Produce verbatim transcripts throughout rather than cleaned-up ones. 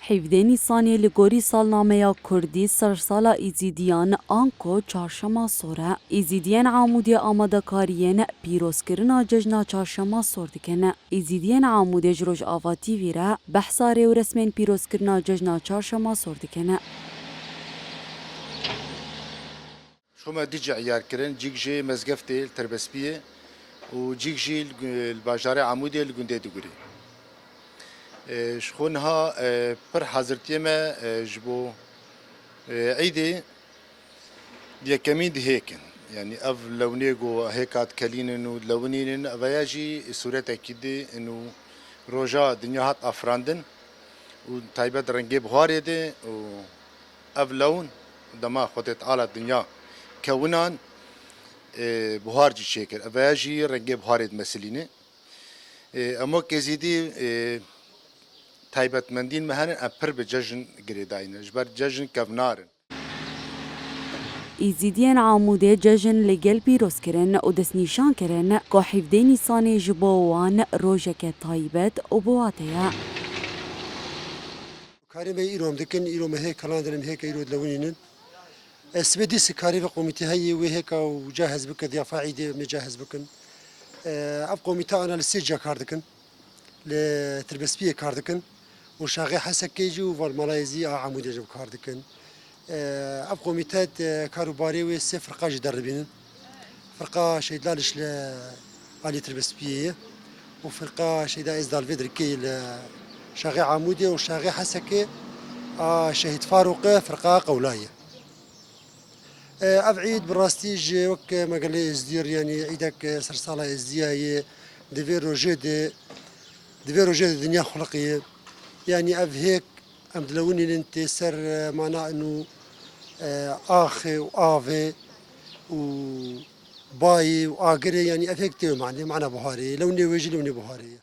Hevdeh Nîsanê li gorî salnameya kurdî sersala Îzîdiyan anko Çarşema Sor e. Îzîdiyên Amûdê amadekariyên pîrozkirina cejna Çarşema Sor dikin. Îzîdiyên Amûdê ji Rojava T V re behsa rê û resmên pîrozkirina cejna Çarşema Sor dikin. Ji xwe me du cih îyar kirin, cîk jê mezgeftê li Tirbespiyê û cîk jî li gu-, li bajarê Amûdê li gundê Digurê. E, ji xwe niha, e, pir hazirtiyê me, e, ji bo, e, Îdê yekemîn di hêk in. Yanî ev lewnê ku hêka dikelînin û dilewinînin, eveya jî sûretekî di in û roja dinya hat afirandin û taybet rengê buharê de û ev lewn dema Xwedê Teala dinya kewinan, e, buhar jî çêkir. Eveya jî rengê buharê dimesilîne. E, em wekî Êzîdî, e, taybetmendîn me hene, em pir bi cejn girêdayî ne. Ji ber cejn kevnar in. Îzîdiyên Amûdê cejn li gel pîroz kirin û destnîşan kirin ku hevdeh Nîsanê ji bo wan rojeke taybet û bi wate ye. Karê me îro em dikin, îro me hêkalan dikin, em hêka îro dilewinînin. Ez sibê dîsa karê ve komîtê heye, wê hêka û cihaz bike, diyafa Îdê em ê cihaz bikin. E, ev komîte ana li sê ciya kar dikin. Li Tirbespiyê kar dikin û şaxê Hesekê jî û Varmalayê zî a Amûdê jî kar dikin. E, ev komîte, e, kar û barê wê sê firqa jî deribînin. Firqa Şehîd Laliş li alî Tirbespiyê ye û firqa Şehîda Êzdal vê dirkê ye li şaxê Amûdê û şaxê Hesekê a Şehîd Farûq e, firqa Qewlayê. E, ev îd bi rastî ji wek me gelê Êzdî re, yanî îdek sersala Êzdiya ye, di vê rojê de, di vê rojê de dinya xuliqiye. Yanî ev hêk em dilewinînin tê ser, e, mana û, e, axê û avê û bayê û agirê, yanî ev hêk tê mana, mana buharê ye, lewnê wê jî lewnê buharê ye.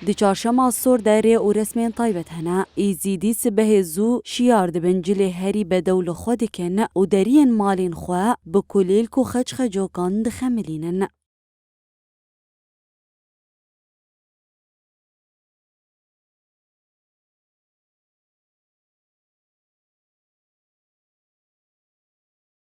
Di Çarşema Sor de rê û resmên taybet hene. Êzîdî sibehê zû şiyar dibin, cilê herî bedew li xwe dikin û deriyên malên xwe bi kulîlk û xeçxecokan dixemilînin.